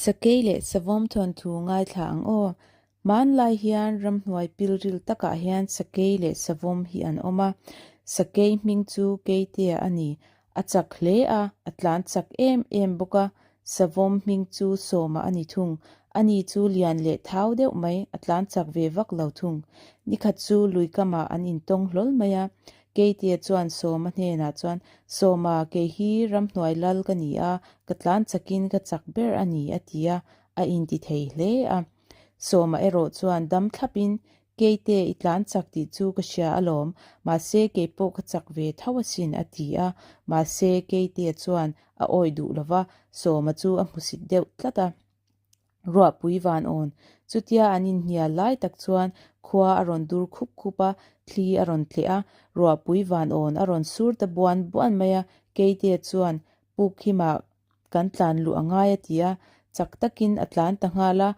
Sakei leh savawm thawnthu ngaithla ang aw. Hmanlai hian ramhnuai pilril takah hian sakei leh savawm hi an awm a. Sakei hming chu Keitea a ni. A chak hle a, a tlan chak em em bawk a. Savawm hming chu Sawma a ni thung. Ani chu lian leh thau deuh mai, a tlan chak ve vak lo thung. Nikhat chu lui kamah an intawng hlawl mai a. Keitea chuan Sawma hnenah chuan, Sawma, kei hi ramhnuai lal ka ni a, ka tlan chakin ka chak ber a ni, a ti a, a inti thei hle a. Sawma erawh chuan dam thlapin, Keite, i tlan chak tih chu ka hria alawm, mahse kei pawh ka chak ve tho asin, a ti a. Mahse Keitea chuan a awih duh lova, Sawma chu a hmusit deuh tlat a. Ruahpui van awn. Chutia an inhnial lai tak chuan khua a rawn dur khup khup a, thli a rawn tleh a, ruahpui van awn a rawn sur ta buan buan mai a, Keite chuan puk himah kan tlan luh a ngai a ti a, chak takin a tlan ta nghal a,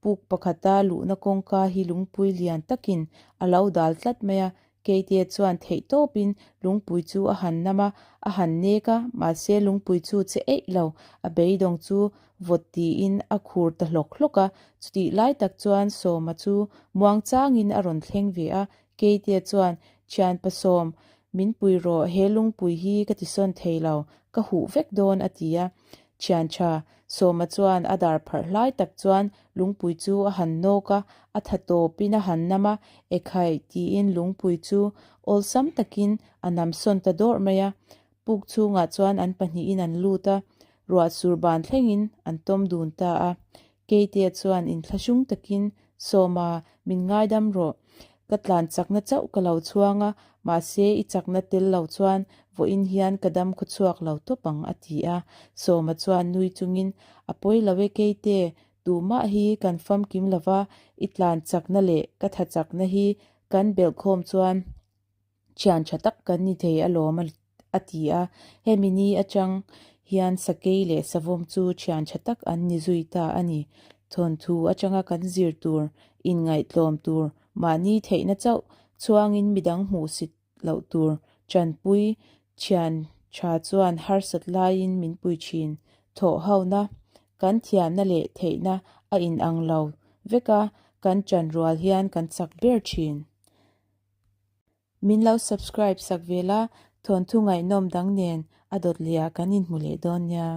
puk pakhata luhna kawngka hi lungpui lian takin a lo dal tlat mai a, Keite chuan theih tawpin lungpui chu a han nam a, a han nek a, mahse lungpui chu che eih lo, a beidawng chu vawt tiin a khur ta hlawk hlawk a, chutih lai tak chuan Sawma chu muang changin a rawn thleng ve a, Keite chuan, Thianpa Sawm, min pui rawh, he lungpui hi ka tisawn thei lo, ka huh vek dawn a ti a. Thian tha, Sawma chuan a dar pharh hlai tak chuan lungpui chu a han nawk a, a tha tawpin a han nam a, Ekhaih tiin lungpui chu awlsam takin a nam sawn ta dawrh mai a. Puk chhungah chuan an pahnihin an lut a, ruah sur ban thlengin an tawm dun ta a. Keitea chuan inthlahrung takin, Sawma, min ngaidam rawh. Ka tlan chakna chauh ka lo chhuang a, mahse i chakna tel lo chuan vawiin hian ka dam khaw chhuak lo tawp ang, a ti a. Sawma chuan nui chungin, A pawi lo e Keite, tumah hi kan famkim lova, i tlan chakna leh ka tha chakna hi kan belhkhawm chuan thian tha tak kan ni thei alawm a ti a. Hemi ni atang hian sakei leh savawm chu thian tha tak an ni zui ta a ni. Thawnthu atanga kan zir tur, inngaihtlawm tur, mahni theihna chauh chhuangin midang hmuhsit loh tur, tanpui thian tha chuan harsat laiin min pui thin. Thawh hona, kan thiamna leh theihna a inang lo vek a, kan tanrual hian kan chak ber thin. Min lo subscribe sak ve la, thawnthu ngaihnawm dang nen a dawt leh ah kan inhmu leh dawn nia.